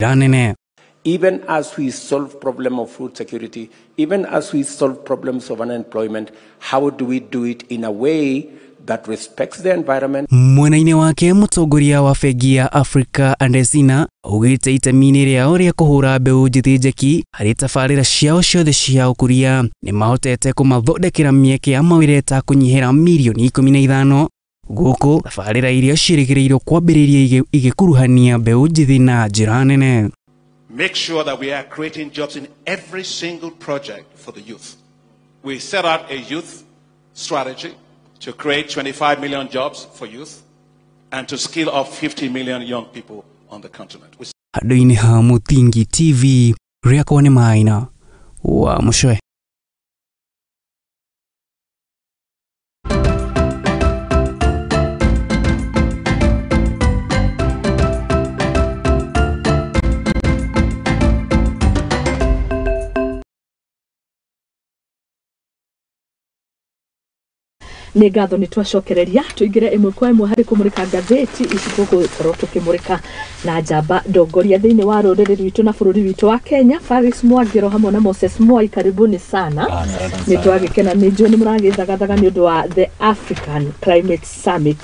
njĩra nene. Even as we solve problem of food security, even as we solve problems of unemployment, how do we do it in a way that respects the environment? Mwena-inĩ wake mũtongoria wa bengi ya Africa Andesina augĩte itemi-inĩ rĩao rĩa kũhũra mbeũ njĩthĩ njeki harĩ tabarĩra ciao ciothe cia ũkũria nĩ mahotete kũmathondekera mĩeke ya mawĩra ĩtakũnyihĩra mirioni 15 gũkũ tabarĩra iria ciĩrĩgĩrĩirwo kwambĩrĩria igĩkuruhania mbeũ njĩthĩ na njĩra nene. Make sure that we are creating jobs in every single project for the youth. We set out a youth strategy to create 25 million jobs for youth and to skill up 50 million young people on the continent. Handũ-inĩ ha Mũthingi TV, rĩakwa nĩ Maina wa Mũcoe. Nĩ ngatho nĩ twacokereria tũingĩre ĩmwe kwa ĩmwe harĩ kũmũrĩka ngathĩti ici tũgũkorwo tũkĩmũrĩka na njamba ndongoria thĩinĩ wa rũrĩrĩ rwitũ na bũrũri witũ wa Kenya, Faris Mwangĩro hamwe na Moses Mwai, karibuni sana. Nĩ twagĩkena, nĩ njũĩ nĩ mũragĩthagathaga nĩ ũndũ wa the African Climate Summit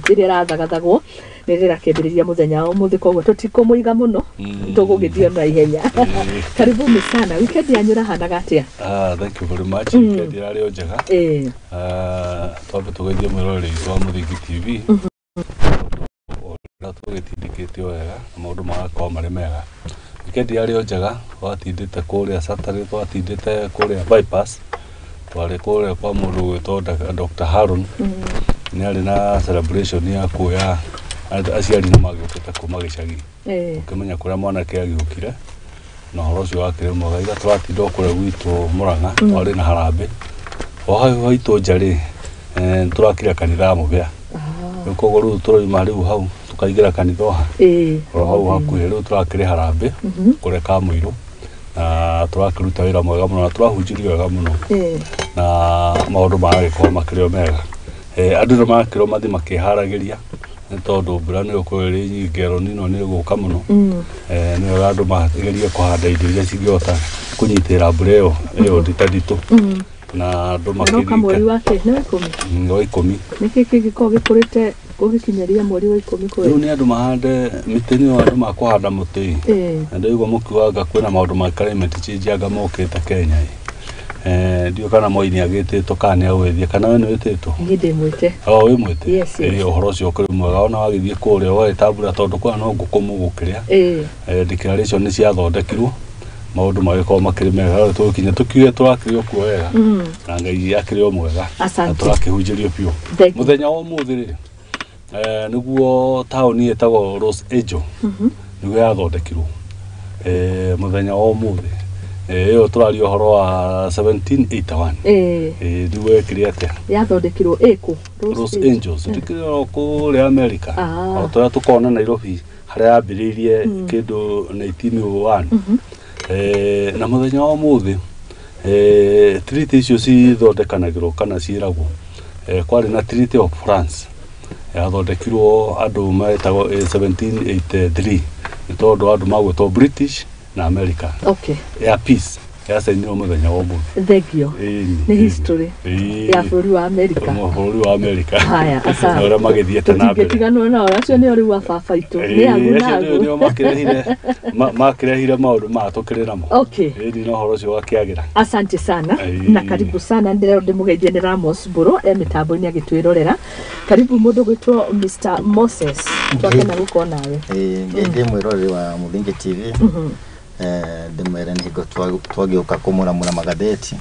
ĩrĩa ĩrathagathagwo nĩ rĩrakĩambĩrĩria mũthenya wa ũmũthĩ, koguo tũtikũmũiga mũno, tũgũgĩthiĩ na ihenya. Karibuni sana. Weekend yanyu ĩrahanaga atĩa? Thank you very much. Weekend ĩrarĩ o njega. Twambe tũgeithie mwĩroreri witũ wa Mũthingi TV ũrĩa tũgĩtindĩkĩtio wega na maũndũ magakorwo marĩ mega. Weekend yarĩ o njega, twatindĩte kũrĩa Saturday, twatindĩte kũrĩa bypass, twarĩ kũrĩa kwa mũndũ ũgwĩtwo Dr. Harun. Nĩ arĩ na celebration ya kuoya aciari nĩ magĩũkĩte kuma gĩcagi ũkĩmenya kũrĩa mwanake agĩũkire na ũhoro ũcio wakĩrĩ mwega. Ira tũratinda o kũrĩa gwitũ Mũrang'a, twarĩ na harambĩ o hau haitũ nja rĩ, tũrakire kanitha ya Mũbĩa. Rĩu koguo rĩu tũrauma rĩu hau tũkaingĩra kanitha o oro hau hakuhĩ, rĩu tũrakĩrĩ harambĩ kũrĩa Kamũirũ na tũrakĩruta wĩra mwega mũno na tũrahunjĩrio wega mũno na maũndũ maragĩkorwo makĩrĩ o mega. Andũ nĩ marakĩrwo mathiĩ makĩharagĩria nĩ tondũ mbura nĩ ĩgũkorwo ĩrĩ nyingĩ, El Nino nĩ ĩgũka mũno. Nĩ wega andũ magerie kũhanda indo iria cingĩhota kũnyitĩrĩra mbura ĩyo nditanditũ na andũ makĩrika mweri wa kĩ nĩ wa ikũmi, wa ikũmi. Nĩkĩ kĩngĩkorwo gĩkũrĩte gũgĩkinyĩria mweri wa ikũmi kwĩ rĩu nĩ andũ mahande mĩtĩ, nĩ andũ makũhanda mũtĩ. Na ndaigua mũkiuga kwĩna maũndũ ma climate change anga mokĩte Kenya. Ndiũ kana Moi nĩ agĩtĩtwo kana nĩ agwĩthiĩ kana we nĩ wĩtĩtwo? Niĩ ndĩ mwĩte. O wĩ mwĩte? Ũhoro ũcio ũkĩrĩ mwega ona wagĩthiĩ kũrĩa ũgagĩtambũra tondũ kwĩna no ngũkũ mũgũkĩrĩa. Declaration nĩ ciathondekirwo maũndũ magĩkorwo makĩrĩ mega, rĩu tũgĩkinya tũkiuge tũrakĩrĩ o kuo wega na Ngai akĩrĩ o mwega na tũrakĩhunjĩrio biũ. Mũthenya wa ũmũthĩ rĩ, nĩguo taũni ĩtagwo Los Angeles nĩguo yathondekirwo mũthenya wa ũmũthĩ. Ĩyo tũraria ũhoro wa 1781. Nĩguo ĩkĩrĩ atĩa? Yathondekirwo ĩkũ? Los Angeles. Ndikĩrĩ o kũrĩa America. O tũrĩa tũkona Nairobi harĩa yambĩrĩirie kĩndũ 1901. Na mũthenya wa ũmũthĩ treaty icio cithondekanagĩrwo kana ciĩragwo. Kwarĩ na Treaty of France yathondekirwo andũ metagwo 1783 nĩ tondũ andũ magwĩtwo British na America. Okay. Ya peace yacainirwo mũthenya wa ũmũthĩ. Thank you. Nĩ history ya bũrũri wa America. Bũrũri wa America. Haya, asante. Ũrĩa magĩthiĩte na mbere. Tũtingĩtiganwo nao, acio nĩo rĩu a baba itũ. Nĩ agu na agu. Nĩo makĩrehire maũndũ maya tũkĩrĩ namo. Okay. Ĩni na ũhoro ũcio wakĩagĩra. Asante sana na karibu sana. Ndĩrero ndĩmũgeithie nĩ Ramos Mbũrũ e mĩtambo-inĩ agĩtwĩrorera. Karibu mũndũ gwĩtwo Mr. Moses. Twakena gũkorwo nawe. Ngeithie mwĩroreri wa Mũthingi TV. Ndĩmwĩre nĩ hingo twagĩũka kũmũramũra magathĩti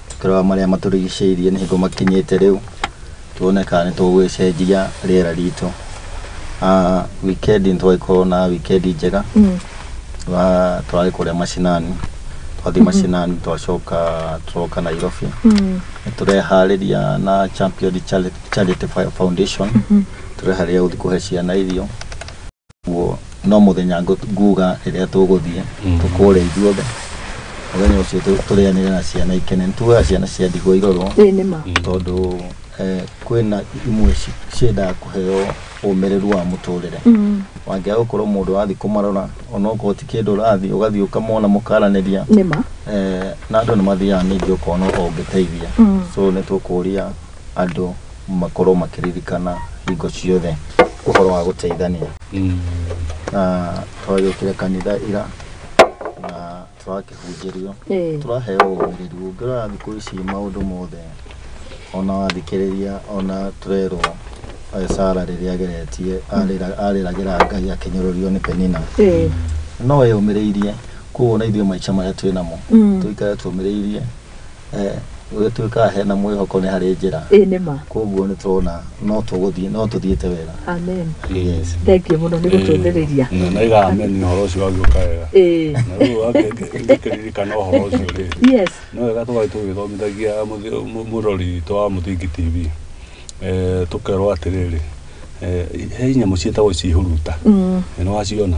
tũkĩrora marĩa matũrigicĩirie nĩ hingo makinyĩte rĩu tuone kana nĩ tũgũgĩcenjia rĩera ritũ. Weekend nĩ twagĩkorwo na weekend njega. Twarĩ kũrĩa macinani, twathiĩ macinani twacoka tũroka Nairobi. Nĩ tũreharĩria na Champion Charity Foundation, tũreharĩria gũthiĩ kũhe ciana irio. No mũthenya nguga rĩrĩa tũgũthiĩ tũkũrĩa ithuothe mũthenya ũcio tũrĩanĩre na ciana ikene. Nĩ tugaga ciana cia ndigwa irorwo tondũ kwĩna imwe ciendaga kũheo ũmĩrĩru wa mũtũrĩre. Wangĩaga gũkorwo mũndũ wathiĩ kũmarora onokorwo ti kĩndũ ũrathiĩ ũgathiĩ ũkamona mũkaranĩria. Nĩma. Na andũ nĩ mathiaga ningĩ ũkona ũngĩteithia. So nĩ tũkũria andũ makorwo makĩririkana hingo ciothe ũhoro wa gũteithania. Na twagĩũkire kanitha ira na tũrakĩhunjĩrio, tũraheo ũmĩrĩru. Ũngĩrora thikũ ici maũndũ mothe ona wathikĩrĩria ona tũrerwo Sara rĩrĩa ageretie arĩragĩra Ngai akĩnyũrũrio nĩ Penina, no eyũmĩrĩirie. Koguo na ithuĩ maica marĩa twĩ namo tũikare tũmĩrĩirie, gũgĩtuĩkaga hena mwĩhoko nĩ harĩ njĩra. Nĩma. Koguo nĩ tũrona no tũgũthiĩ, no tũthiĩte wega. Amen. Yes. Thank you mũno nĩ gũtũmĩrĩria. Na iga amen ũhoro ũcio wagĩũka wega. Na rĩu ngĩkĩririkana ũhoro ũcio rĩ, no wega tũgathiĩ tũgĩthomithagia mũrori witũ wa Mũthingi TV, tũkerwo atĩrĩrĩ, he nyamũ ciĩtagwo ciĩhuruta. Nĩ waciona?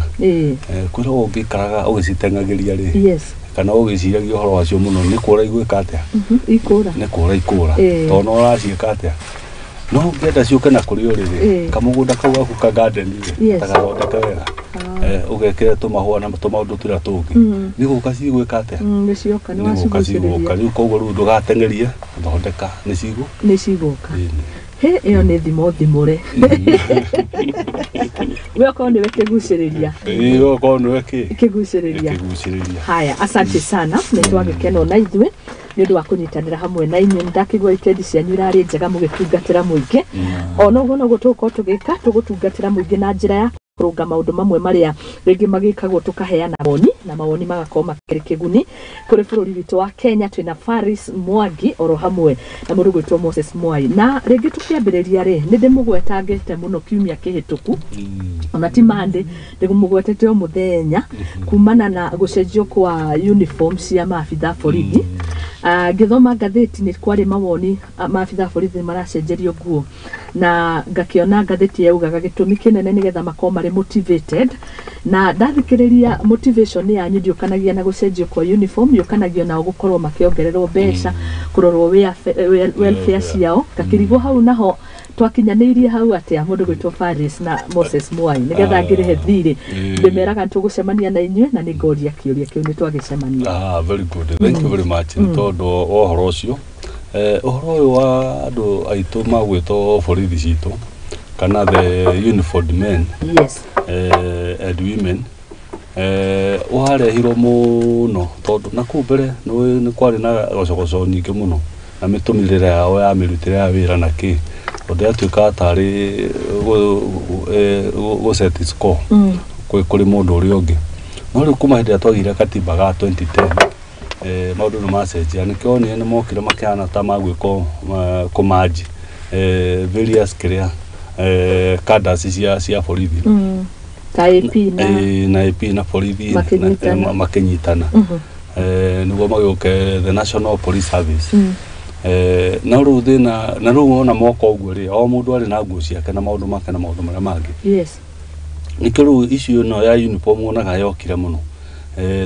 Kwĩrwo ũngĩikaraga ũgĩciteng'agĩria rĩ, kana ũgĩciragia ũhoro wacio mũno, nĩ kũra igwĩka atĩa? Ikũra. Nĩ kũra ikũra. Tondũ no ũraciĩka atĩa? No ũngĩenda ciũke na kũrĩ ũrĩrĩ, kamũgũnda kau gaku ka garden rĩ, tagathondeke wega. Ũgekĩre tũmahũa na tũmaũndũ tũrĩa tũngĩ. Nĩ gũka cigwĩka atĩa? Nĩ cioka, nĩ Nĩ gũka cigũka. wacigucĩrĩria. Rĩu koguo rĩu ndũgateng'erie, thondeka, nĩ cigũ. Nĩ cigũka. He ĩyo nĩ thimo thimũre. We okorwo nĩwe kĩgucĩrĩria. Ĩĩ, okorwo nĩwe kĩ? Kĩgucĩrĩria. Kĩgucĩrĩria. Haya, asante sana. Nĩ twagĩkena na ithuĩ nĩ ũndũ wa kũnyitanĩra hamwe na inyuĩ. Nĩndakĩigua wikendi cianyu irarĩ njega mũgĩtungatĩra mũingĩ. Ona ũguo noguo tũgũkorwo tũgĩka, tũgũtungatĩra mũingĩ na njĩra ya kũrũnga maũndũ mamwe marĩa rĩngĩ magĩkagwo, tũkaheana mawoni na mawoni magakorwo makĩrĩ kĩguni kũrĩ bũrũri witũ wa Kenya. Twĩna Faris Mwangi oro hamwe na mũndũ gwĩtwo Moses Mwai. Na rĩngĩ tũkĩambĩrĩria rĩ, nĩ ndĩmũgwetangĩte mũno kiumia kĩhĩtũku, ona ti Monday, ndĩmũgwetete o mũthenya kumana na gũcenjio kwa uniform cia maabitha borithi. Ngĩthoma ngathĩti nĩ kwarĩ mawoni, maabitha borithi nĩ maracenjerio nguo, na ngakĩona ngathĩti yaugaga gĩtũmi kĩnene nĩgetha makorwo marĩ motivated. Na ndathikĩrĩria motivation yanyu ndiũkanagia na gũcenjio kwa uniform, yũkanagio nao gũkorwo makĩongererwo mbeca, kũrorwo welfare ciao. Ngakĩrigwo hau naho twakinyanĩirie hau atĩa, mũndũ gwĩtwo Faris na Moses Mwai, nĩgetha ngĩrĩhe thirĩ ndĩmeraga nĩtũgũcemania na inyuĩ na nĩngoria kĩũria kĩu, nĩtwagĩcemania. Very good. Thank you very much. Nĩ tondũ wa ũhoro ũcio, ũhoro ũyũ wa andũ aitũ magwĩtwo borithi citũ kana the uniformed men and women, warehirwo mũno tondũ na kũu mbere nĩ kwarĩ na gocogoco nyingĩ mũno na mĩtũmĩrĩre yao ya mĩrutĩre ya wĩra na kĩ, tondũ yatuĩkaga tarĩ gũ set score kũrĩ mũndũ ũrĩa ũngĩ. No rĩu kuma hĩndĩ ĩrĩa twagĩire katiba ga 2010, maũndũ nĩ macenjia. Nĩkĩo wonire nĩ mokire makĩhana ta magwĩkwo kũmanji various kĩrĩa cadres cia borithi, ta AP na na AP na borithi makĩnyitana. Makĩnyitana nĩguo magĩũke the National Police Service. No rĩu thĩna na rĩu wona moka ũguo rĩ, o mũndũ arĩ na nguo ciake na maũndũ make na maũndũ marĩa mangĩ. Nĩkĩo rĩu issue ĩno ya uniform wonaga yokire mũno,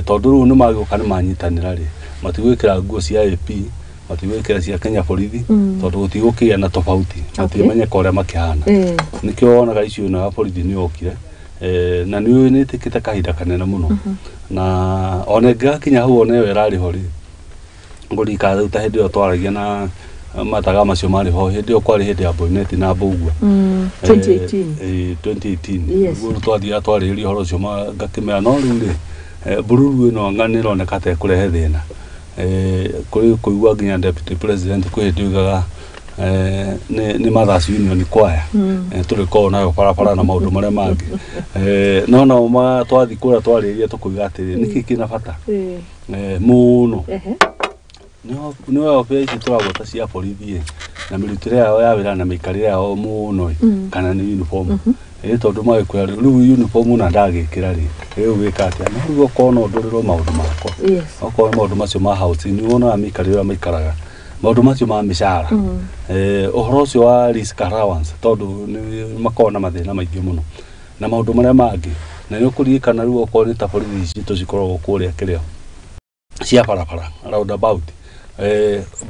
tondũ rĩu nĩ magĩũka nĩ manyitanĩra rĩ, matigwĩkĩra nguo cia AP, matigwĩkĩra cia Kenya borithi, tondũ gũtigũkĩgĩa na tofauti, matimenyeka ũrĩa makĩhana. Nĩkĩo wonaga issue ĩno ya borithi nĩ yokire, na nĩ nĩ ĩtĩkĩte kahinda kanene mũno, na ona ĩngĩgakinya hau ona ĩyo ĩrarĩ ho rĩ, ngũririkana rĩu ta hĩndĩ ĩyo twaragia na mataga macio marĩ ho, hĩndĩ ĩyo kwarĩ hĩndĩ ya Boinnet na Mbũgua. 2018. 2018. Nĩguo twathiaga twarĩrĩria ũhoro ũcio, ngakĩmera no rĩu rĩ, mbururu ĩno anga nĩ ĩroneka ta ĩkũrehe thĩna. Kũrĩ kũigua nginya deputy president kwĩ hĩndĩ oigaga nĩ Mothers Union choir tũrĩkorwo nayo barabara na maũndũ marĩa mangĩ. No nao twathiĩ kũrĩa twarĩrĩria tũkoiga atĩrĩ, nĩkĩ kĩna bata mũno nĩ welfare ici tũragweta cia borithi ĩ, na mĩrutĩre yao ya wĩra na mĩikarĩre yao mũno ĩ, kana nĩ uniform ĩ, tondũ magĩkwĩra rĩu uniform ona ndagĩkĩra rĩ, rĩu gwĩka atĩa? No rĩu okorwo no ndũrĩrwo maũndũ makwa, okorwo maũndũ macio ma housing, nĩ wonaga mĩikarĩre ũrĩa maikaraga, maũndũ macio ma mĩcara, ũhoro ũcio wa risk allowance, tondũ nĩ makoragwo na mathĩna maingĩ mũno na maũndũ marĩa mangĩ. Na nĩ ũkũririkana rĩu okorwo nĩ ta borithi citũ cikoragwo kũrĩa kĩrĩa cia barabara roundabout,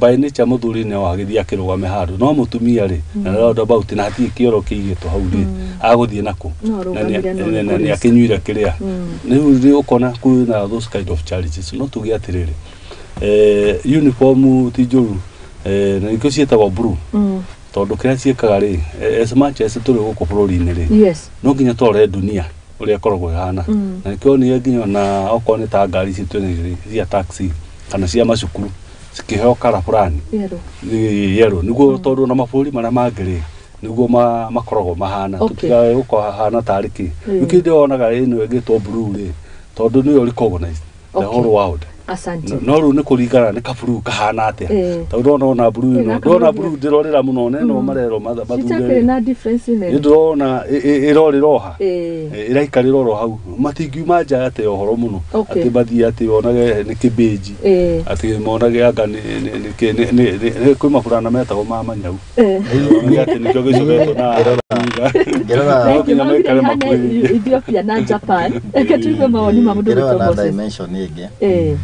By nature muthuri nĩ wagĩthiĩ akĩrũgame handũ, no mũtumia rĩ, na roundabout na hatirĩ kĩoro kĩigĩtwo hau rĩ, agũthiĩ nakũ? No arũgamire, no na nĩ nĩ akĩnyuire kĩrĩa rĩu rĩ, ũkona kwĩna those kind of challenges. No tuge atĩrĩrĩ, uniform ti njũru, na nĩkĩo ciĩtagwo blue, tondũ kĩrĩa ciĩkaga rĩ, as much as tũrĩ gũkũ bũrũri-inĩ rĩ, no nginya tũrore dunia ũrĩa ĩkoragwo ĩhana. Na nĩkĩo nĩ nginya ona okorwo nĩ ta ngari ici twĩnacio cia taxi kana cia macukuru cikĩheo kara fulani. Yellow. Nĩ yellow, nĩguo tondũ ona mabũrũri marĩa mangĩ rĩ, nĩguo makoragwo mahana. Tũtigae gũkorwo hahana tarĩ kĩ. Nĩkĩo ndĩronaga ĩno ĩgĩtwo blue rĩ, tondũ nĩyo recognized the whole world. Asante. No rĩu nĩ kũringana nĩ kaburu kahana atĩa, tondũ ndona ona blue ĩno, gaka ndona blue. Blue ndĩrorĩra mũno neno marerwo citakĩrĩ mathure. Na difference nene. Nĩ ndĩrona ĩrorĩra oha, ĩraikarĩra oro hau, matingiuma nja atĩ ũhoro mũno, atĩ mathiĩ atĩ onage nĩ kĩbĩnji, atĩ monage anga nĩ kwĩ maburana metagwo ma manyau, monage atĩ nĩkĩo gĩcoretwo na Ngĩrora no nginya Maugire maikare ihana makuhĩrĩirie. Ethiopia na Japan. Reke tuigue mawoni ma mũndũ Ngĩrora gwĩtwo na Moses. dimension ĩngĩ,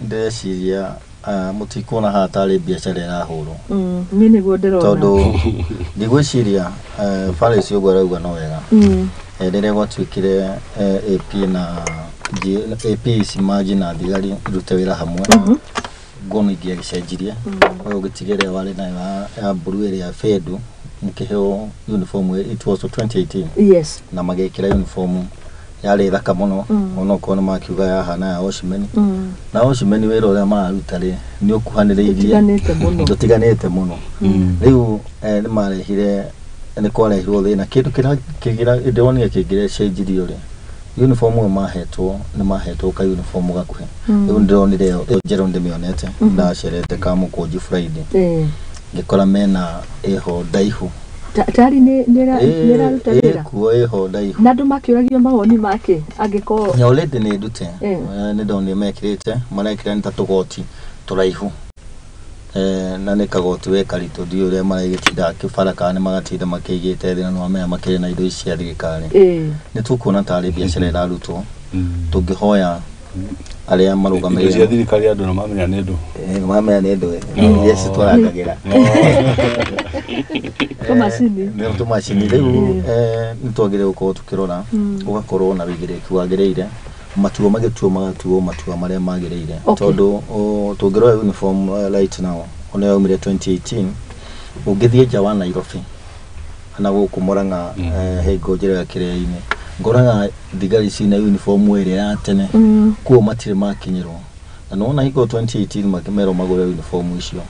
ndĩreciria mũtikuona haha tarĩ biacara ĩrahũrwo. Niĩ nĩguo ndĩrona. Tondũ ndigwĩciria Faris ũguo arauga no wega. Rĩrĩa gwatuĩkire AP na AP ici manji na thigari irute wĩra hamwe, ngono ingĩagĩcenjirie ũyũ ũgĩtiga ĩrĩa warĩ nayo ya blue ĩrĩa fade, mũkĩheo uniform. It was 2018. Na magĩkĩra uniform yarĩ thaka mũno, onokorwo nĩ makiuga yahana ya Osimhen. Na Osimhen wĩra ũrĩa mararuta rĩ, nĩ ũkuhanĩrĩirie. Tũtiganĩte mũno. Tũtiganĩte mũno. Rĩu nĩ marehire, nĩ kwarehirwo thĩna. Kĩndũ kĩrĩa kĩgira ndĩronire kĩngĩcenjirio rĩ, uniform ĩyo mahetwo, nĩ mahetwo ka uniform gakuhĩ. Rĩu ndĩronire ĩyo njerũ, ndĩmĩonete, ndacerete Kamũkũnji Friday, ngĩkora mena ĩho ndaihu. Tari nĩ ĩraruta wĩra. Ĩkuo ĩho ndaihu. Na andũ makĩũragio mawoni make angĩkorwo Na already nĩ ndute. Nĩ ndonire mekĩrĩte, marekĩra nĩ ta tũgoti tũraihu, na nĩ kagoti we karitũ, ndiũĩ ũrĩa maragĩtinda kĩbara kana nĩ magatinda makĩigĩte thĩ, na nĩwamenya makĩrĩ na indo ici cia thirikari. Nĩ tũkuona tarĩ biacara ĩrarutwo. Tũngĩhoya arĩa Indo cia marũgamĩrĩire thirikari andũ no mamenya nĩ ndũ. Mamenya nĩ ndũ iria citwarangagĩra. Tũmacini. Nĩ tũmacini. Rĩu nĩ twagĩrĩire gũkorwo tũkĩrora, ũgakorwo na wĩigĩrĩrĩki wagĩrĩire, matua magĩtuo magatuo matua marĩa magĩrĩire. Tondũ tũngĩrora uniform right now ona yaumire 2018, ũngĩthiĩ nja wa Nairobi kana gũkũ Murang'a, hingo njĩra kĩrĩa-inĩ, ngoraga thigari cina uniform ĩrĩa ya tene. Kuo matirĩ makinyĩrwo, na nĩwona hingo 2018 makĩmerwo magũre uniform icio,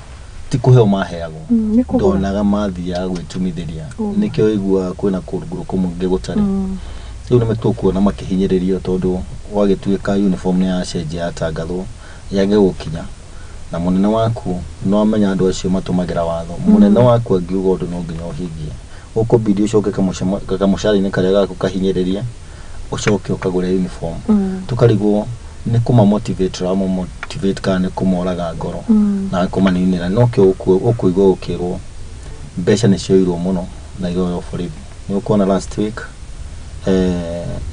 ti kũheo maheagwo. Nĩ kũgũra. Ndonaga mathiaga gwĩtumithĩria. Nĩkĩo iguaga kwĩna kũndũ kũmwe gũtarĩ. Rĩu nĩ tũkuona makĩhinyĩrĩrio, tondũ gwagĩtuĩka uniform nĩ yacenjia, yatangathwo yage gũkinya, na mũnene waku no amenya andũ acio matũmagĩra watho. Mũnene waku angiuga ũndũ, no nginya ũhingie. Ũkũbidi ũcoke kamũcara-inĩ karĩa gaku kahinyĩrĩrie, ũcoke ũkagũre uniform. Tũkarigwo nĩ kũma motivate ũrama motivate kana nĩ kũmoraga ngoro na kũmaninĩra. No kĩo ũkũigua ũkĩrwo mbeca nĩ cioirwo mũno na iroywo borithi. Nĩ ũkuona last week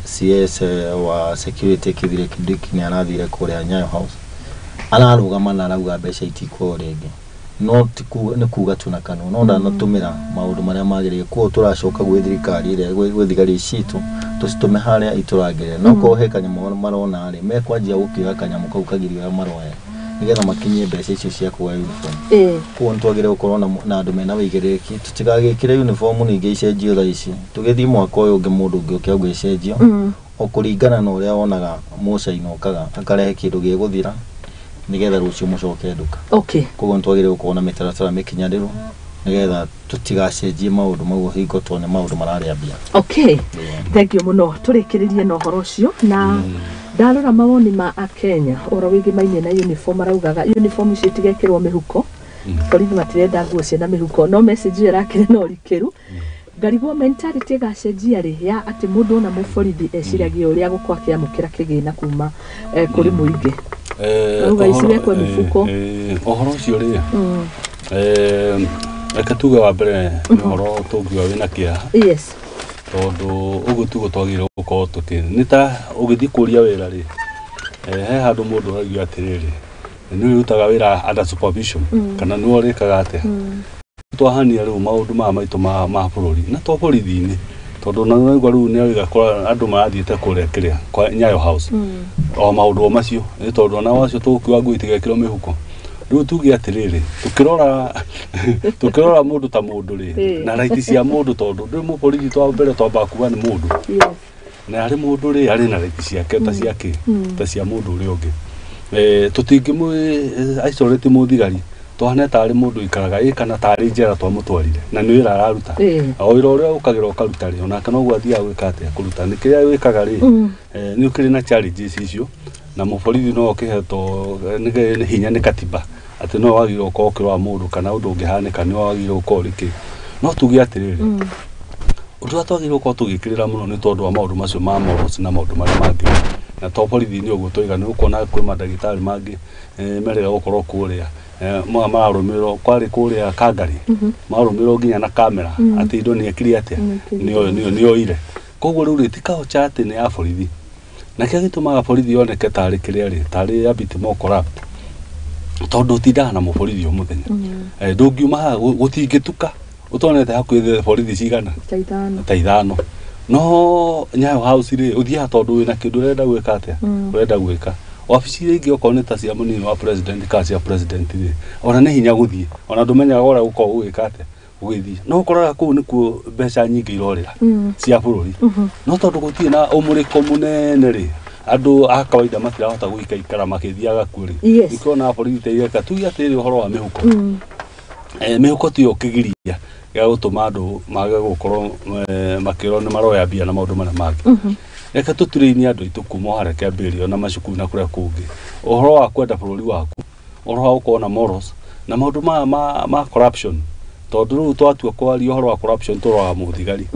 CS wa security Kithure Kindiki nĩ arathire kũrĩa Nyayo House, ararũgama na arauga mbeca itikuoywo rĩngĩ, no ti nĩ kuga tu na kanua, no ndanatũmĩra maũndũ marĩa magĩrĩire. Koguo tũracoka gwĩ thirikari ĩrĩa gwĩ thigari citũ, tũcitũme harĩa itũrangĩrĩre. No korwo he kanyamũ marona rĩ, mekwanjia gũkĩoya kanyamũ kau kagirio ũrĩa maroya nĩgetha makinyie mbeca icio cia kuoya uniform. Koguo nĩ twagĩrĩire gũkorwo na andũ mena wĩigĩrĩrĩki, tũtigagĩkĩre uniform ningĩ icenjio thaa ici, tũgĩthiĩ mwaka ũyũ ũngĩ mũndũ ũngĩ ũke auge icenjio, o kũringana na ũrĩa wonaga mũcaina okaga akarehe kĩndũ gĩgũthira nĩgetha rũciũ mũcoke nduka. Koguo nĩ twagĩrĩire gũkorwo na mĩtaratara mĩkinyanĩru nĩgetha tũtigacenjie maũndũ mau hingo tuone maũndũ mararĩa mbia. Okay, thank you mũno. Tũrĩkĩrĩrie na ũhoro ũcio, na ndarora mawoni ma akenya ũhoro wĩgĩmainie na uniform, maraugaga uniform icio itigekĩrwo mĩhuko, borithi matirenda nguo ciĩna mĩhuko. No message ĩyo ĩrakĩrĩ na ũrikĩru, ngarigwo mentality ĩgacenjia rĩ, ya atĩ mũndũ ona mũborithi eciragia ũrĩa gũkorwo akĩamũkĩra kĩgĩna kuma kũrĩ mũingĩ. Rauga ici wekwe mĩbuko. Ũhoro ũcio rĩ, reke tuge wa mbere nĩ ũhoro tũngiuga wĩna kĩeha, tondũ ũguo tiguo twagĩrĩirwo gũkorwo tũkĩ nĩ ta ũgĩthiĩ kũria wĩra rĩ, he handũ mũndũ aragia atĩrĩrĩ, Nĩ ũrutaga wĩra under supervision kana nĩ ũrĩkaga atĩa? Twahania rĩu maũndũ maya maitũ ma bũrũri na to borithi-inĩ, tondũ na nĩwaigua rĩu nĩ oiga andũ marathiĩte kũrĩa kĩrĩa kwa Nyayo House o maũndũ o macio, nĩ tondũ ona wacio tũgũkiuga ngui itigekĩrwo mĩhuko. Rĩu tuge atĩrĩrĩ, tũkĩrora mũndũ ta mũndũ rĩ, na raiti cia mũndũ, tondũ ndũrĩ mũborithi twa mbere twambaga kuga nĩ mũndũ. Na arĩ mũndũ rĩ, arĩ na raiti ciake ta ciake ta cia mũndũ ũrĩa ũngĩ. Tũtingĩmũ isolate mũthigari tũhane tarĩ mũndũ ikaraga ĩ kana tarĩ njera twamũtwarire na nĩ wĩra araruta. O wĩra ũrĩa ũkagĩra ũkaruta rĩ, onake noguo athiaga gwĩka atĩa kũruta nĩ kĩrĩa wĩkaga rĩ, nĩ ũkĩrĩ na challenges icio, na mũborithi no ũkĩhetwo nĩ hinya nĩ katiba atĩ no wagĩrĩirwo gũkorwo ũkĩrora mũndũ kana ũndũ ũngĩhanĩka nĩ wagĩrĩirwo gũkorwo ũrĩ. No tuge atĩrĩrĩ, ũndũ ũrĩa twagĩrĩirwo gũkorwo tũgĩkĩrĩra mũno nĩ tondũ wa maũndũ macio ma morals na maũndũ marĩa mangĩ, na to borithi-inĩ ũguo twaiga, nĩ ũkuona kwĩ mandagĩtarĩ mangĩ merĩga gũkorwo kũrĩa mararũmĩrĩrwo, kwarĩ kũrĩa Kangari marũmĩrĩrwo nginya na kamera atĩ indo nĩ ekire atĩa, nĩ oire. Koguo rĩu rĩ, ti culture atĩ nĩ ya borithi, na kĩrĩa gĩtũmaga borithi yoneke tarĩ kĩrĩa rĩ, tarĩ a bit more corrupt, tondũ ũtindaga na mũborithi o mũthenya. Ndũngiuma haha gũtingĩtuka ũtonete hakuhĩ borithi cigana ta ithano. No Nyayo House rĩ, ũthiaga tondũ wĩna kĩndũ ũrenda gwĩka atĩa, ũrenda gwĩka. Wabici iria ingĩ okorwo nĩ ta cia mũnini wa president kana cia president rĩ, ona nĩ hinya gũthiĩ, ona ndũmenyaga ũrĩa gũkorwo ũgĩka atĩa ũgĩthiĩ. No ũkoraga kũu nĩkuo mbeca nyingĩ irorĩra cia bũrũri, no tondũ gũtirĩ na ũmũrĩko mũnene rĩ, andũ a kawaida matirahota gũikaikara makĩthiaga kuo rĩ. Nĩkĩo borithi ta ireka. Tuge atĩrĩrĩ, ũhoro wa mĩhuko, mĩhuko tiyo kĩgiria gĩa gũtũma andũ mage gũkorwo makĩrwo nĩ maroya mbia na maũndũ marĩa mangĩ. Reke tũturĩinie andũ aitũ kuma o harĩa kĩambĩrĩria na macukuru na kũrĩa kũngĩ, ũhoro wa kwenda bũrũri waku, ũhoro wa gũkorwo na morals na maũndũ maya ma corruption, tondũ rĩu twatua kwaria ũhoro wa corruption tũroraga mũthigari,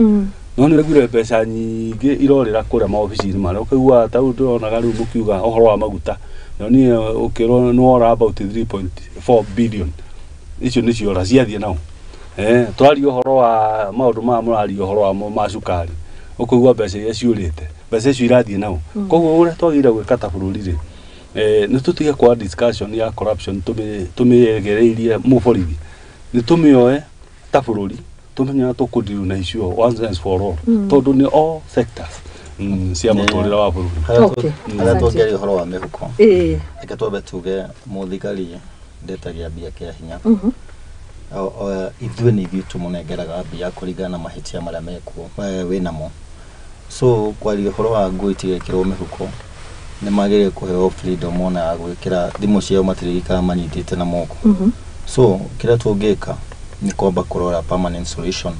no nĩ ũraiguire mbeca nyingĩ irorĩra kũrĩa maobici-inĩ marĩa ũkaigua ta rĩu ndĩronaga rĩu mũkiuga ũhoro wa maguta, na niĩ ũkĩrwo nĩ wora about 3.4 billion, icio nĩ ciora ciathiĩ nao. Twaria ũhoro wa maũndũ maya, mũraria ũhoro wa ma cukari, ũkũigua mbeca iria ciũrĩte, mbeca icio irathiĩ nao. Koguo ũrĩa twagĩrĩire gwĩka ta bũrũri rĩ, nĩ tũtige kwa discussion ya corruption tũmĩegereirie mũborithi, nĩ tũmĩoe ta bũrũri, tũmenye ũrĩa tũkũdeal na icio once and for all, tondũ nĩ all sectors cia mũtũrĩre wa bũrũri. Harĩa tũngĩaria ũhoro wa mĩhuko, reke twambe tuge mũthigari ndetagia mbia kĩa hinya. Ithuĩ nĩ ithuĩ tũmũnengeraga mbia kũringana na mahĩtia marĩa mekuo wĩnamo. So kwaria ũhoro wa nguo itigekĩrwo mĩhuko, nĩ magĩrĩire kũheo freedom ona ya gwĩkĩra thimũ ciao, matirĩikaraga manyitĩte na moko. So kĩrĩa tũngĩka nĩ kwamba kũrora permanent solution.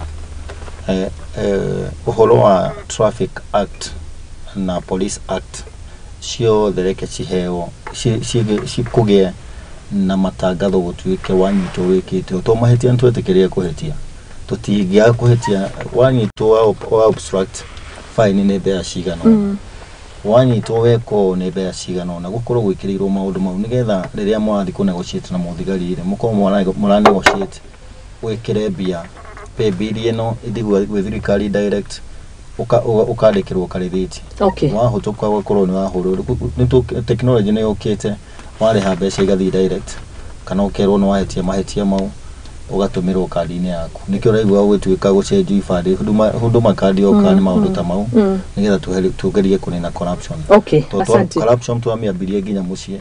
Ũhoro wa Traffic Act na Police Act ciothe reke ciheo cikũgĩe na matangatho, gũtuĩke wanyitwo wĩkĩte to mahĩtia, nĩtwetĩkĩrire kũhĩtia, tũtingĩaga kũhĩtia. Wanyitwo wa obstruct, fine nĩ mbeca cigana ũna, wanyitwo weka ũũ nĩ mbeca cigana ũna, gũkorwo gwĩkĩrĩirwo maũndũ mau nĩgetha rĩrĩa mũrathiĩ kũ negotiate na mũthigari rĩ, mũkorwo mũra negotiate wĩkĩre mbia pay bill ĩno ĩthiĩ gwĩ thirikari direct, ũkandĩkĩrwo karĩthiti. Wahĩtũka ũgakorwo nĩ wahũrwo. Technology nĩ yũkĩte, warĩha mbeca igathiĩ direct, kana ũkerwo nĩ wahĩtia mahĩtia mau ũgatũmĩrwo kandi-inĩ yaku. Nĩkĩo ũraigua gũgĩtuĩka gũcenjio ibandĩ, huduma card yoka nĩ maũndũ ta mau, nĩgetha tũgerie kũnina corruption. Tondũ corruption twamĩambirie nginya mũciĩ,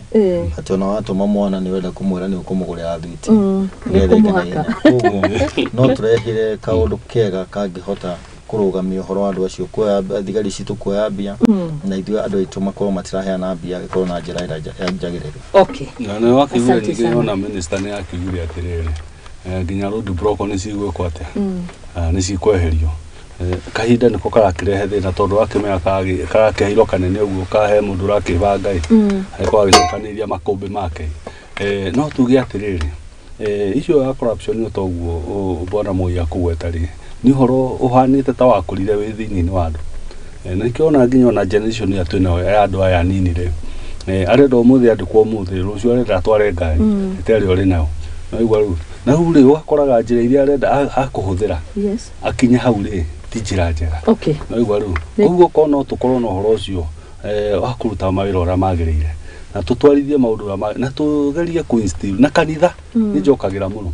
atĩ ona watũma mwana nĩ ũrenda kũmwĩra nĩ ũkũmũgũrĩra thwiti nĩgetha eke na ihenya. Koguo no tũrehire kaũndũ kega kangĩhota kũrũgamia ũhoro wa andũ acio kuoya, thigari citũ kuoya mbia, na ithuĩ andũ aitũ makorwo matiraheana mbia, ĩkorwo na njĩra ĩrĩa njagĩrĩru. Na nĩ wakiugire ningĩ ona minister nĩ akiugire atĩrĩrĩ, nginya road block nĩ cigwĩkwo atĩa, nĩ cikweherio. Kahinda nĩko karakĩrehe thĩna, tondũ wakĩmenya karakĩheirwo kanene ũguo kahe mũndũ ũrakĩbanga ĩ, agĩkorwo agĩcokanĩrĩria makũmbĩ make. No tuge atĩrĩrĩ, icio ya corruption nĩ toguo bwana Moi akũgweta rĩ, nĩ ũhoro ũhanĩte ta wakũrire wĩ thĩinĩ wa andũ. Na nĩkĩo ona nginya ona generation ĩrĩa twĩnayo ya andũ aya anini rĩ, arenda ũmũthĩ andĩkwo ũmũthĩ, rũciũ arenda atware ngari ĩtarĩ ũrĩ nayo. Waigua rĩu na rĩu rĩ, ũgakoraga njĩra iria arenda akũhũthĩra akinye hau rĩ, ti njĩra njega. Waigua rĩu, koguo korwo no tũkorwo na ũhoro ũcio wa kũruta mawĩra ũrĩa magĩrĩire, Na tũtwarithie maũndũ ũrĩa na tũgerie kũ-instill na kanitha nĩ njokagĩra mũno.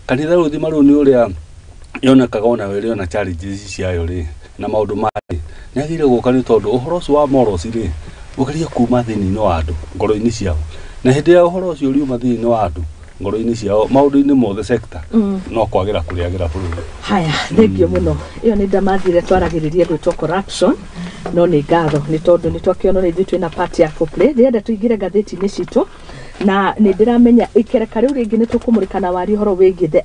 Kanitha rĩu thima rĩu nĩ ũrĩa yonekaga ona ĩrĩ ona challenges ciayo rĩ na maũndũ marĩ nĩ agĩrĩire gũka nĩ tondũ ũhoro ũcio wa morals rĩ ũgerie kuma thĩinĩ wa andũ ngoro-inĩ ciao, na hĩndĩ ĩrĩa ũhoro ũcio ũriuma thĩinĩ wa andũ ngoro-inĩ ciao maũndũ-inĩ mothe sector no kwagĩra kũrĩagĩra bũrũri. Haya, thengio mũno. Ĩyo nĩ ndamathire twaragĩrĩrie gwĩtwo corruption, no nĩ ngatho nĩ tondũ nĩ twakĩona rĩ ithuĩ twĩna part ya kũplay. Ndĩrenda tũingĩre ngathĩti-inĩ citũ na nĩ ndĩramenya ikereka rĩu rĩngĩ nĩ tũkũmũrĩka na waria ũhoro wĩgiĩ the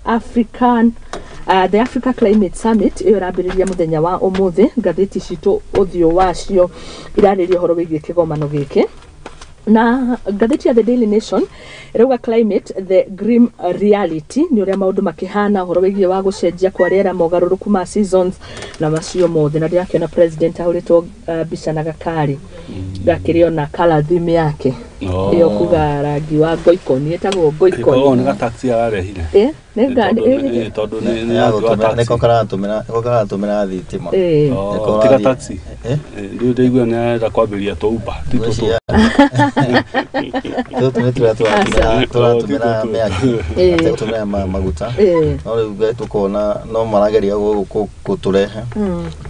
Africa Climate Summit ĩyo ĩrambĩrĩria mũthenya wa ũmũthĩ. Ngathĩti citũ ũthiũ wacio irarĩria ũhoro wĩgiĩ kĩgomano gĩkĩ, na ngathĩti ya The Daily Nation ĩrauga "Climate, the grim reality", nĩ ũrĩa maũndũ makĩhana ũhoro wĩgiĩ wa gũcenjia kwa rĩera, mogarũrũku ma seasons na macio mothe. Na ndĩrakĩona president ahũrĩtwo mbica na gakari gakĩrĩ ona color theme yake ĩyo kuga rangi wa ngoikoni, ĩtagwo ngoikoni. Nĩ gataxi ararehire. Nĩ Tondũ nĩ rangi wa taxi. Nĩko karatũmĩra thitima. Oh, tiga taxi. Rĩu ndaigua nĩ arenda kwambĩrĩria tũ Uber ti tũtũ. Tũtũ nĩ tũrĩa tũratũmĩra mĩaki, tũratũmĩra maguta. No rĩu tũkona no marageria gũtũrehe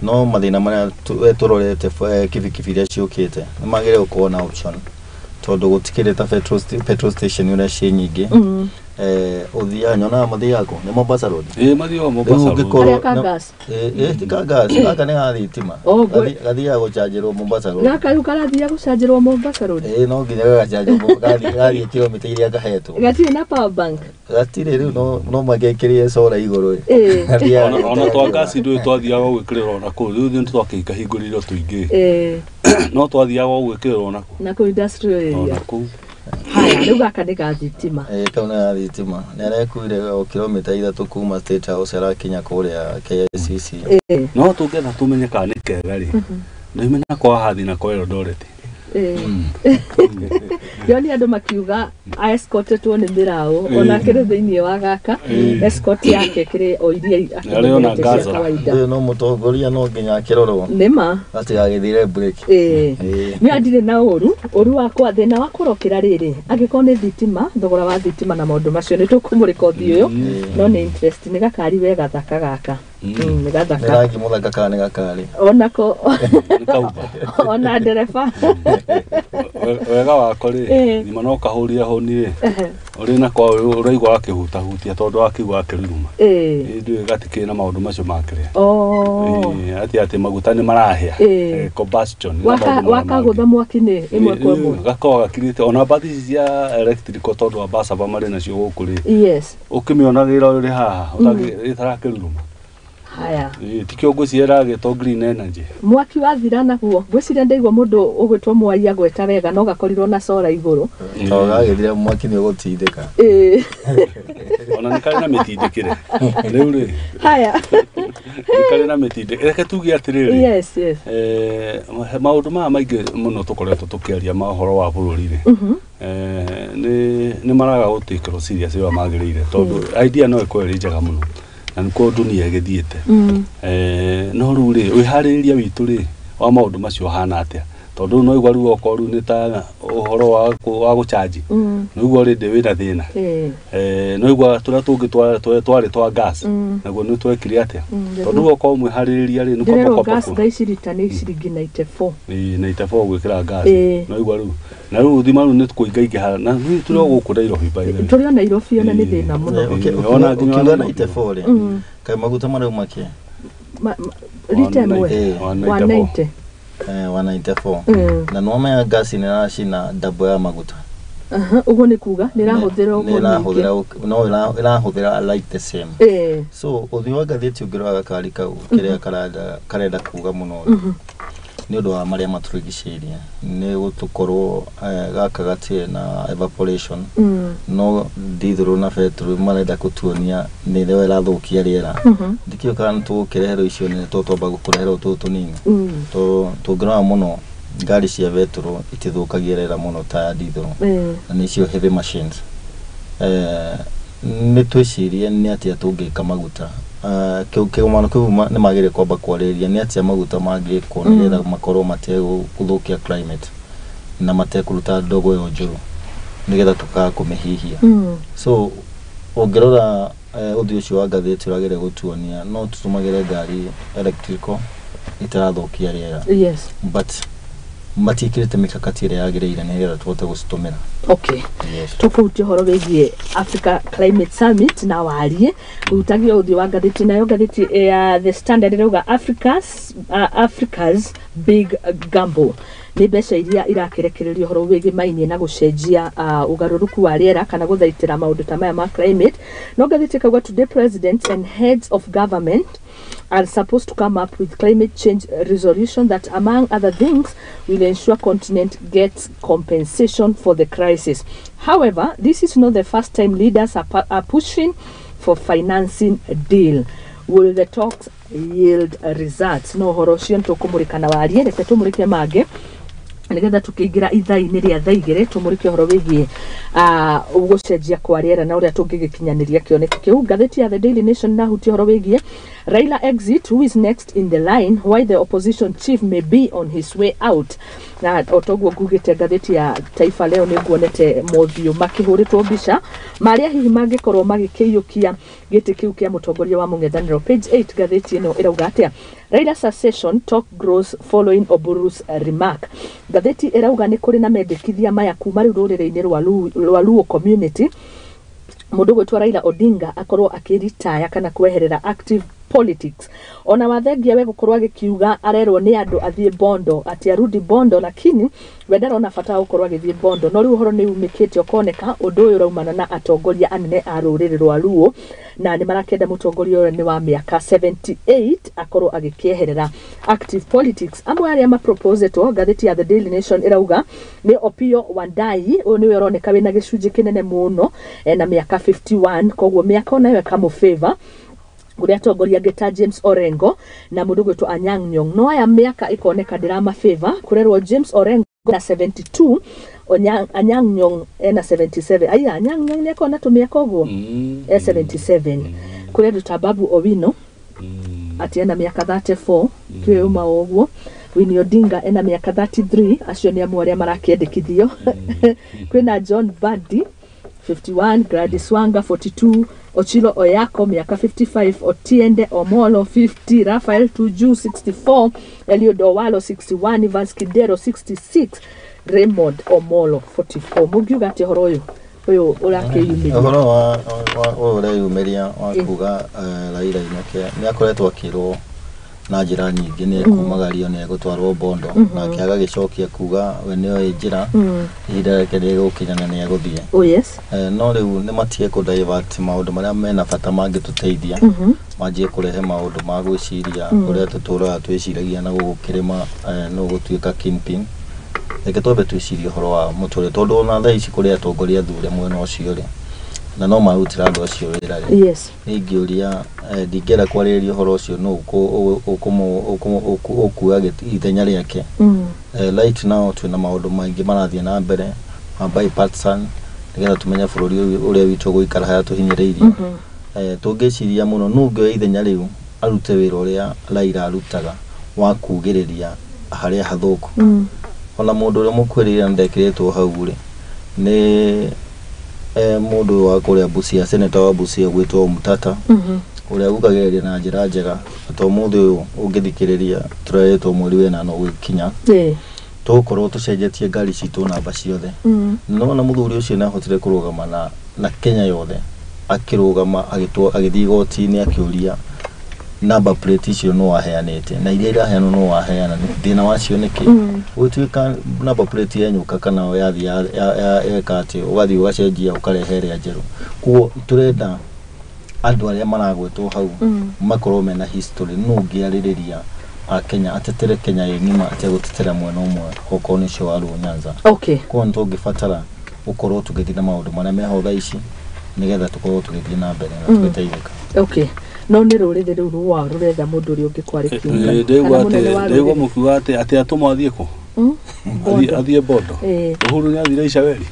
no mathĩna marĩa tũrorete kibikibi iria ciũkĩte nĩ magĩrĩire gũkorwo na option tondũ gũtikĩrĩ ta petrol station ũrĩa ciĩ nyingĩ. Ũthiaga nyonaga mathiaga kũ nĩ Mombasa Road. Ĩĩ, mathiaga Mombasa Rĩu Road. ũngĩkorwo Karĩa ka gas? Ĩĩ, ti ka gas, gaka nĩ ga thitima. Oh, Gathiaga gũcanjĩrwo Mombasa Road. Gaka rĩu karathiaga gũcanjĩrwo Mombasa Road? Ĩĩ, no nginya gagacanjwo gathiĩ kilomita iria kahetwo. Gatirĩ na power bank? Gatirĩ rĩu no magekĩrire solar igũrũ. Ĩĩ. Ona twa ngasi ndũĩ twathiaga gwĩkĩrĩrwo ona kũu rĩu nĩ twakĩhingũrĩirwo tũingĩ no twathiaga gwĩkĩrĩrwo ona kũu Na kũu industrial ona area. Kũu. Haya, rĩu gaka nĩ ga thitima. Ĩĩ, kau nĩ ga thitima. Nĩ arekuire o kilomita 3 kuma State House arakinya kũrĩa KICC. No tũngĩetha tũmenye kana nĩ kega rĩ nĩ imenya kwa hathi na kwa Eldoret. Ndĩronire andũ makiuga escortetwo nĩ mĩraũ ona akĩrĩ thĩinĩ wa gaka, escort yake kĩrĩ o iria Arĩ ona akĩmenyerete cia Gaza. kawaida. Ũyũ no mũtongoria no nginya akĩrorwo Nĩma. atigagĩthire break. Nĩ ndirĩ na ũru ũru wakwa, thĩna wa kũrokĩra rĩrĩ angĩkorwo nĩ thitima, thogora wa thitima na maũndũ macio nĩ tũkũmũrĩka ũthiũ ũyũ, no nĩ interest nĩ gakari we gathaka gaka. Nĩ Nĩ gathaka. Rangi mũthaka kana nĩ gakari? Onako. Nĩ kauba. Ona ndereba. Wega wako rĩ thima no kahũrire honi rĩ ũrĩ nako ũraigua gakĩhutahutia tondũ wakĩigua gakĩruruma. Ndũĩ gatikĩrĩ na maũndũ macio makĩrĩa. Atĩ maguta nĩ marahĩa. Combustion na maũndũ marĩa Wakagũtha mangĩ. Mwaki nĩ ĩmwe kwa ĩmwe. Gakoragwo gakirĩte ona mbathi ici cia electrical tondũ ambasaba marĩ nacio gũkũ rĩ ũkĩmĩonagĩra ũrĩ haha ĩtarakĩruruma. Haya. Tikĩo ngwĩciria ĩragĩtwo green energy. Mwaki wathira naguo ngwĩciria ndaigua mũndũ ũgwĩtwo Mwai agweta wega no gakorirwo na cora igũrũ. Tondũ gagĩthira mwaki nĩ ũgũtindĩka. Ona nĩ karĩ na mĩtindĩkĩre rĩu rĩ. Haya. Nĩ karĩ na mĩtindĩkĩre, reke tuge atĩrĩrĩ, maũndũ maya maingĩ mũno tũkoretwo tũkĩaria ma ũhoro wa bũrũri rĩ nĩ maraga gũtĩkĩrwo serious ũrĩa magĩrĩire tondũ idea no ĩkorwo ĩrĩ njega mũno na nĩkuo dunia ĩgĩthiĩte. No rĩu rĩ wĩharĩrĩria witũ rĩ wa maũndũ macio ũhana atĩa, tondũ rĩu no igua rĩu okorwo rĩu nĩ ta ũhoro wa gũcanji no igua already wĩna thĩna. No igua tũrĩa tũngĩ twarĩ twa gas naguo nĩ twekire atĩa, tondũ rĩu okorwo mwĩharĩrĩria rĩ nĩ kwamba Ndĩrerwo kwamba gas thaa ici rita nĩ ciringi 94. Ĩĩ, 94 gwĩkĩra gas. No igua rĩu na rĩu thima rĩu nĩ kũingaingĩha na rĩu tũrĩ o gũkũ Nairobi by the way. Tũrĩ o Nairobi ona nĩ thĩna mũno. Ona nginya Ũkiuga Nairobi. 94 rĩ kaĩ maguta marauma kĩ? Rita ĩmwe 194. 190. 194 na nĩwamenya ngasi nĩ ĩracina double ya maguta. Aha, ũguo nĩ kuga nĩ ĩrahũthĩra Nĩ ũguo ĩrahũthĩra nyingĩ. No ĩrahũthĩra like the same. So ũthiũ wa ngathĩti ũngĩrora gakari kau kĩrĩa karenda kuga mũno rĩ, nĩ ũndũ wa marĩa matũrigicĩirie nĩ gũtũkorwo gaka gatirĩ na evaporation no ndithũrũ na betũrũ marenda kũtuonia nĩ ĩrĩa ĩrathũkia rĩera. Ndikĩũĩ kana nĩ tũgũkĩreherwo icio nene to twamba gũkũreherwo tũtũ tũnini to tũngĩrora mũno ngari cia betũrũ itithũkagia rĩera mũno ta ya ndithũrũ na nĩcio heavy machines. Nĩ twĩcirie nĩ atĩa tũngĩka maguta. Kĩgomano kĩu nĩ magĩrĩire kwamba kwarĩrĩria nĩ atĩa maguta mangĩkwo nĩgetha makorwo mategũthũkia climate. na matekũruta ndogo ĩyo njũru nĩgetha tũkaga kũmĩhihia. So ũngĩrora ũthiũ ũcio wa ngathĩti ũrageria gũtuonia no tũtũmagĩre ngari electrical itarathũkia rĩera, but matiĩkĩrĩte mikakati ĩrĩa yagĩrĩire nĩgetha tũhote gũcitũmĩra. Okay. Yes. Tũkũhutia ũhoro wĩgiĩ Africa Climate Summit na warie ũhutagia ũthiũ wa ngathĩti, nayo ngathĩti ya The Standard ĩrauga Africa's Big Gamble nĩ mbeca iria irakĩrekererio ũhoro wĩgiĩ mainĩ na gũcenjia ũgarũrũku wa rĩera kana gũthaitĩra maũndũ ta maya ma climate. No ngathĩti ĩkauga today presidents and heads of government are supposed to come up with climate change resolution that, among other things, will ensure continent gets compensation for the crisis. However, this is not the first time leaders are pushing for financing deal. Will the talks yield results? No horo ũcio nĩtũkũmũrĩka na warie, reke tũmũrĩke mangĩ nĩgetha tũkĩingĩra ithaa-inĩ rĩa thaa igĩrĩ tũmũrĩke ũhoro wĩgiĩ gũcenjia kwa rĩera na ũrĩa tũngĩgĩkinyanĩria kĩoneki kĩu. Ngathĩti ya The Daily Nation nahutia ũhoro wĩgiĩ Raila exit, who is next in the line, why the opposition chief may be on his way out. Na o toguo ngugĩte, ngathĩti ya Taifa Leo nĩ nguonete mothiũ makĩhũrĩtwo mbica marĩa hihi mangĩkorwo magĩkĩiyũkia gĩtĩ kĩu kĩa mũtongoria wa mũng'ethanĩro. Page 8 ngathĩti ĩno ĩrauga atĩa? Raila succession talk grows following Oburu's remark. Ngathĩti ĩrauga nĩ kũrĩ na mendekithia maya kuma rĩu rũrĩrĩ-inĩ rwa Luo community, mũndũ gwĩtwo Raila Odinga akorwo akĩritaya kana kweherera active politics. Ona wathengia we gũkorwo agĩkiuga arerwo nĩ andũ athiĩ Bondo, ati arudi Bondo, lakini we ndarona bata wa gũkorwo agĩthiĩ Bondo. No rĩu ũhoro nĩ umĩkĩte ũkoneka ũndũ ũyũ ũraumana na atongoria anene a rũrĩrĩ rwa Luo, na nĩ marakĩenda mũtongoria ũyũ nĩ wa mĩaka 78 akorwo agĩkĩeherera active politics. Amwe arĩa maproposetwo, ngathĩti ya The Daily Nation ĩrauga nĩ Opiyo Wandayi, ũyũ nĩwe ũroneka wĩna gĩcunjĩ kĩnene mũno, ena mĩaka 51, koguo mĩaka onayo ĩkamũfavor. Kũrĩ atongoria angĩ ta James Orengo na mũndũ gwĩtwo Anyang' Nyong'o, no aya mĩaka ĩkoneka ndĩramafavor. Kũrerwo James Orengo na 72, Anyang' Nyong'o ena 77. Aya Anyang' Nyong'o nĩ akona tũmĩaka ũguo, e 77. Kũrĩ andũ ta Babu Owino atĩ ena mĩaka 34, kĩũma ũguo. Winnie Odinga ena mĩaka 33. Acio nĩ amwe arĩa marakĩendekithio. Kwĩna John Mbadi 51, Gladys Wanga 42, Ochilo Oyako miaka 55, Otiende Omolo 50, Rafael Tuju 64, Eliud Owalo 61, Evans Kidero 66, Raymond Omolo 44. Mũngiuga atĩ ũhoro ũyũ ũyũ ũrakĩyumĩria? Ũhoro wa ũyũ ũreyumĩria wa kuga Raila inũke, nĩ akoretwo akĩrwo na njĩra nyingĩ nĩ ekumagario, nĩ egũtwarwo Bondo, nake agagĩcokia kuga we nĩoĩ njĩra, ihinda rĩake rĩgũkinya na nĩ egũthiĩ. Oh yes. No rĩu nĩ matige kũ divert maũndũ marĩa mena bata mangĩtũteithia, manjie kũrehe maũndũ ma gwĩciria ũrĩa tũtũraga twĩciragia na gũkũ kĩrĩma, nũ gũtuĩka kingpin. Reke twambe twĩcirie ũhoro wa mũtũrĩre, tondũ ona thaa ici kũrĩ atongoria athure mwena ũcio rĩ, na no marutĩra andũ acio wĩra rĩ. Ingĩũria, ndingĩenda kwarĩrĩria ũhoro ũcio nũ ũkuoya ithenya rĩake. Right now twĩna maũndũ maingĩ marathiĩ na mbere ma bipartisan nĩgetha tũmenye bũrũri ũyũ ũrĩa witũ ũgũikara harĩa tũhinyĩrĩirio. Tũngĩciria mũno nũ ũngĩoya ithenya rĩu arute wĩra ũrĩa Raila arutaga wa kugĩrĩria harĩa hathũku. Ona mũndũ ũrĩa mũkuhĩrĩria na ndekĩrĩtwo hau rĩ, nĩ mũndũ wa kũrĩa Busia, senator wa Busia gwĩtwo Omtatah, ũrĩa ugagĩrĩria na njĩra njega. To ũmũthĩ ũyũ ũngĩthikĩrĩria tũrerĩtwo mweri wa ĩnana ũgĩkinya tũgũkorwo tũcenjetie ngari citũ namba ciothe. No na mũthuri ũcio nĩ ahotire kũrũgama na Kenya yothe, akĩrũgama agĩthiĩ igoti-inĩ akĩũria number plate icio no waheanĩte na iria iraheanwo no waheana, thĩna wacio nĩ kĩ? Gũtuĩka number plate yenyũka kana yathiĩ yeka atĩ ũgathiĩ ũgacenjia ũkarehe ĩrĩa njerũ. Koguo tũrenda andũ arĩa maragwetwo hau makorwo mena history, nũ ũngĩarĩrĩria Akenya, atetere Kenya ĩ ng'ima ategũtetera mwena ũmwe okorwo nĩ ũcio wa Luo Nyanza. Koguo nĩ tũngĩbatara gũkorwo tũgĩthiĩ na maũndũ marĩa meho thaa ici nĩgetha tũkorwo tũgĩthiĩ na mbere na tũgĩteithĩka. Okay, no nĩ rũrĩrĩ rũu rwao rũretha mũndũ ũrĩa ũngĩkwarĩ kĩũngano. Ndĩgua Kana mũnene wa atĩ ndĩgua rũrĩrĩ. Mũkiuga atĩ atũmwo athiĩ kũ? Bondo. Athiĩ Bondo. Uhuru nĩ athire Icaweri.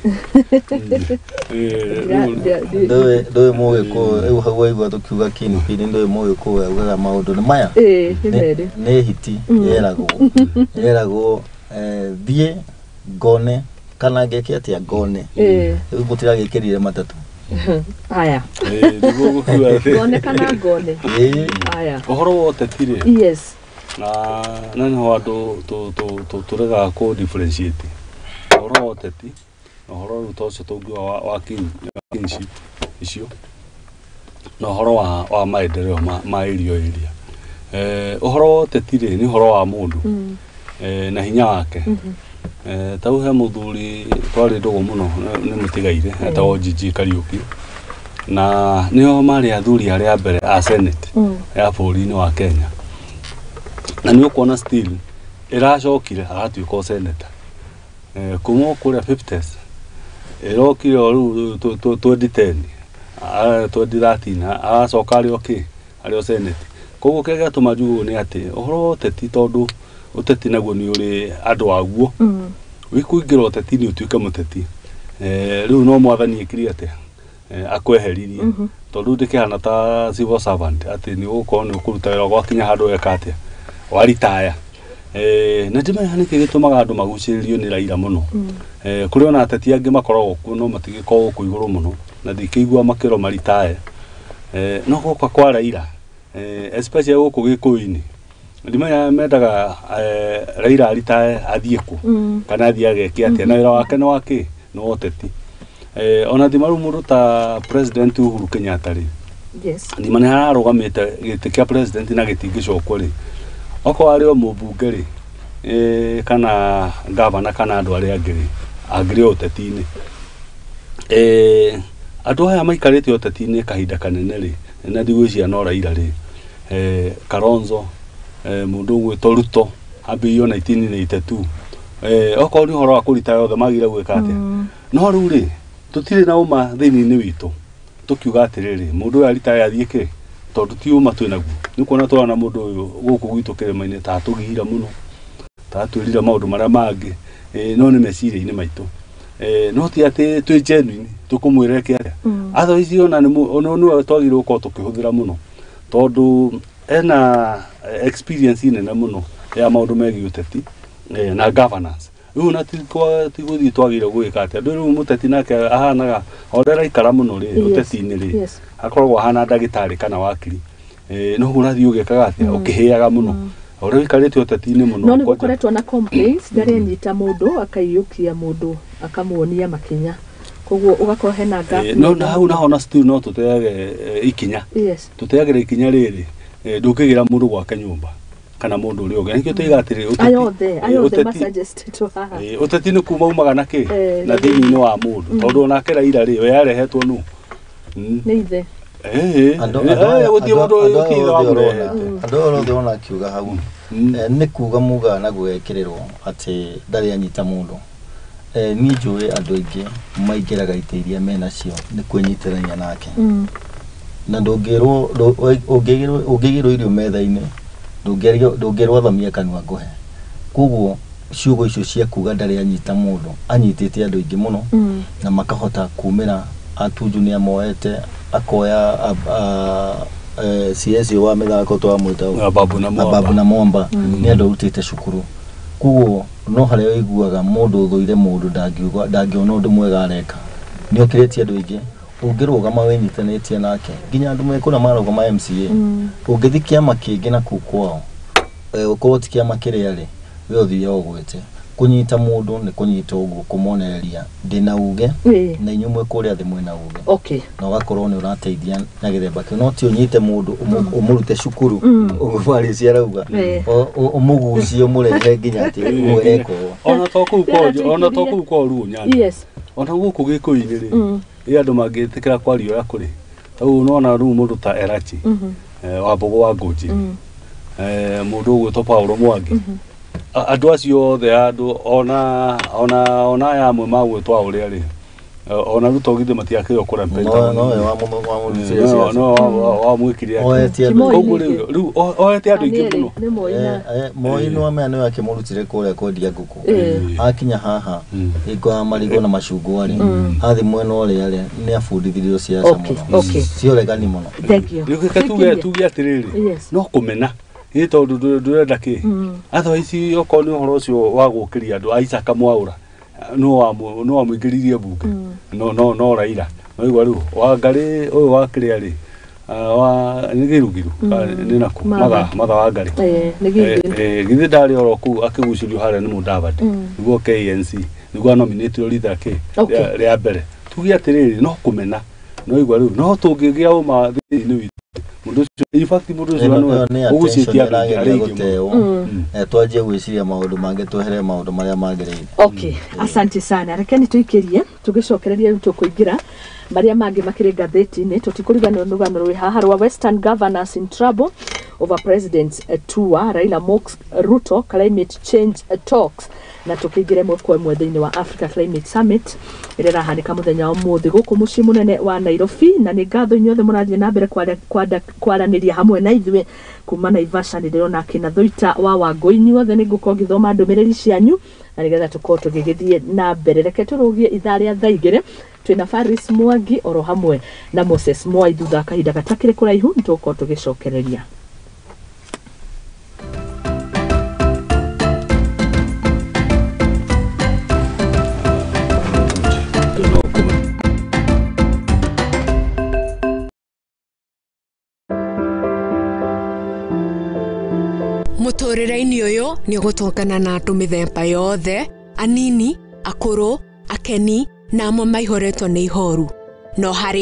Ndũĩ mũgĩkũyũ rĩu hau waigua tũkiuga kingpin, ndũĩ mũgĩkũyũ augaga maũndũ nĩ maya. Ĩĩ, nĩ merĩ. Nĩ hiti yeragwo thiĩ. Ngone kana ngeke atia ngone. Rĩu mũtiragĩkĩrire matatũ. Aya. Nĩguo gũkiuga atĩ Ngone kana ngone. Aya. Ũhoro wa ũteti rĩ. Yes. Na nĩho andũ tũregaga kũ differentiate ũhoro wa ũteti na ũhoro rĩu ta ũcio tũngiuga wa kinship icio na ũhoro wa maendeleo ma area area. Ũhoro wa ũteti rĩ nĩ ũhoro wa mũndũ na hinya wake. Tau he mũthuri twarĩ ndũgũ mũno nĩ mũtigaire etagwo Gigi Kariuki na nĩo marĩ athuri arĩa mbere a Senate ya bũrũri-inĩ wa Kenya na nĩ ũkuona still ĩracokire agatuĩka o senator kuma kũrĩa 50s ĩrokire o rĩu 2010 2013 aracoka arĩ o kĩ arĩ o Senate. Koguo kĩrĩa gĩatũma njuge ũguo nĩ atĩ ũhoro wa ũteti tondũ ũteti naguo nĩ ũrĩ andũ aguo wĩkũingĩra ũteti-inĩ ũtuĩke mũteti rĩu no mwathani ekire atĩa akweheririe tondũ ndĩkĩhana ta civil servant atĩ nĩ ũgũkorwo nĩ ũkũruta wĩra gwakinya handũ weka atĩa waritaya. Na ndimenya nĩkĩ gĩtũmaga andũ magucĩrĩrio nĩ Raila mũno. Kũrĩ ona ateti angĩ makoragwo kuo no matigĩkoragwo gũkũ igũrũ mũno na ndikĩigua makĩrwo maritae. No gũka kwa Raila especially gũkũ Gĩkũyũ-inĩ ndimenya mendaga Raila aritae athiĩ kũ kana athiĩ ageke atĩa na wĩra wake nĩ wa kĩ nĩ wa ũteti. Ona thima rĩu mũndũ ta President Uhuru Kenyatta rĩ. Yes. Thima nĩ hararũgamĩte gĩtĩ kĩa president na gĩtingĩcokwo rĩ okorwo arĩ o mũmbunge rĩ kana gavana kana andũ arĩa angĩ rĩ angĩrĩ o ũteti-inĩ. Andũ aya maikarĩte ũteti-inĩ kahinda kanene rĩ na ndigwĩciria no Raila rĩ Kalonzo mũndũ ũgwĩtwo Ruto ambĩrĩirio 1982 okorwo nĩ ũhoro wa kũrita yothe magire gwĩka atĩa no rĩu rĩ tũtirĩ na ũma thĩinĩ-inĩ witũ tũkiuga atĩrĩrĩ mũndũ ũyũ aritaya athiĩ kĩ tondũ ti ũma twĩ naguo nĩ kuona tũrona mũndũ ũyũ gũkũ gwitũ kĩrĩma-inĩ ta atũgĩire mũno ta atwĩrire maũndũ marĩa mangĩ no nĩ meciria-inĩ maitũ no ti atĩ twĩ genuine tũkũmwĩra eke atĩa otherwise ona nĩwe twagĩrĩirwo gũkorwo tũkĩhũthĩra mũno tondũ ena experience nene mũno ya maũndũ megiĩ ũteti na governance. Rĩu na ti gũthiĩ twagĩrĩirwo gwĩka atĩa andũ rĩu mũteti nake ahanaga o ũrĩa araikara mũno rĩ ũteti-inĩ rĩ akoragwo ahana ndagĩtarĩ kana wakiri no ũguo ũrathiĩ ũgĩkaga atĩa ũkĩhĩaga mũno ũrĩa ũikarĩte ũteti-inĩ mũno. No nĩ gũkoretwo na complaints ndarĩ anyita mũndũ akaiyũkia mũndũ akamuonia makinya koguo ũgakorwo hena gap. No na hau naho na still no tũteage ikinya. Yes. Tũteagĩra ikinya rĩrĩ ndũngĩgĩra mũndũ gwake nyũmba kana mũndũ ũrĩa ũngĩ nĩkĩo tũiga atĩrĩ ũteti nĩ kuma umaga na kĩ na thĩinĩ wa mũndũ tondũ onake Raila rĩ we arehetwo nũ nĩ ithe. Andũ othe ona akiuga hau nĩ kuga muga na gwĩkĩrĩrwo atĩ ndarĩ anyita mũndũ. Niĩ njũĩ andũ aingĩ maingĩraga itĩ iria menacio nĩ kwĩnyitithania nake na ndũngĩrwo ũngĩgĩrwo irio metha-inĩ ndũngĩrwo athamia kanua ngũhe. Koguo ciugo icio cia kuga ndarĩ anyita mũndũ anyitĩte andũ aingĩ mũno na makahota kumĩra Atunju nĩ amoete akoya CS wa mĩthako twamwĩta Ababu na Mwamba nĩ andũ arutĩte cukuru. Koguo no harĩa ũiguaga mũndũ ũthũire mũndũ ndangiuga ndangĩona ũndũ mwega areka nĩ okĩrĩtie andũ aingĩ ũngĩrũgama wĩnyitanĩtie nake nginya andũ mekũna marũgama MCA ũngĩthiĩ kĩama kĩngĩ na kũu kwao ũkorwo ti kĩama kĩrĩa rĩ we ũthiaga ũgwĩte kũnyita mũndũ nĩ kũnyita ũguo kũmonereria ndĩna uge na inyuĩ mwĩ kũrĩa thĩ mwĩna uge na ũgakorwo nĩ ũrateithia na gĩthemba kĩu no ti ũnyite mũndũ ũmũrute cukuru ũguo Farisi arauga ũmũgucie ũmũrehe nginya atĩ ũguo eka ũũ. Ona to kũu kwa Luo Nyanza ona gũkũ Gĩkũyũ-inĩ rĩ ĩ andũ mangĩtĩkĩra kwaria ũrĩa kũrĩ rĩu nona rĩu mũndũ ta Erachi wa Mbogo wa Ngũnjiri mũndũ ũgwĩtwo Paulo Mwangi andũ acio othe andũ ona aya amwe magwĩtwo ũrĩa rĩ ona Ruto githĩ matiakĩrwo kũra no wamwĩkire koguo rĩu oete andũ aingĩ mũno. Moi nĩ wamenya nĩwe akĩmũrutire kũrĩa kwendia ngũkũ akinya haha hingo ya marigũ na macungwa rĩ athiĩ mwena ũrĩa rĩ nĩ abundithirio siasa mũno cia ũregani mũno. Rĩu tuge atĩrĩrĩ no kũmena ĩ tondũ ndũrenda kĩ otherwise okorwo nĩ ũhoro ũcio wa gũkĩria andũ Isaac Mwaura No wamũingĩririe bunge no Raila no igua rĩu Wangari ũyũ wa kĩrĩa rĩ wa nĩ Gĩrugiru nĩ nakũ Matha Wangari githĩ ndarĩ oro kũu akĩgucĩrio harĩa nĩ Mudavadi nĩguo KNC nĩguo nominate leader kĩ rĩa mbere tuge atĩrĩrĩ no kũmena no igua rĩu no tũngĩgĩa ũma thĩinĩ witũ mũndũ ũcio in fact mũndũ ũcio nĩwe ũgucĩtie andũ arĩa aingĩ twanjie gwĩciria maũndũ mangĩ twehere maũndũ marĩa magĩrĩire. Okay, asante sana. Rekeni tũikĩrie tũgĩcokereria rĩu tũkũingĩra marĩa mangĩ makĩrĩ ngathĩti-inĩ tũtikũriganĩrwo nĩ rũgano rwĩ haha rwa Western Governors in Trouble over President's Tour, Raila mocks Ruto climate change talks, na tũkĩingĩra ĩmwe kwa ĩmwe thĩinĩ wa Africa Climate Summit ĩrĩa ĩrahanĩka mũthenya wa ũmũthĩ gũkũ mũciĩ mũnene wa Nairobi. Na nĩ ngatho inyuothe mũrathiĩ na mbere kwaranĩria hamwe na ithuĩ kuma Naivasha. Nĩ ndĩrona akina Thuita wa Wangũi, inyuothe nĩ ngũkorwo ngĩthoma ndũmĩrĩri cianyu na nĩgetha tũkorwo tũgĩgĩthiĩ na mbere. Reke tũrũgie ithaa rĩa thaa 2 twĩna Faris Mwangi oro hamwe na Moses Mwai. Thutha kahinda gatakĩrĩ kũraihu nĩ tũgũkorwo tũgĩcokereria. Mũtũrĩre-inĩ ũyũ nĩ ũgũtũngana na andũ mĩthemba yothe, anini, akũrũ, akeni na amwe maihũrĩtwo nĩ ihoru. No harĩ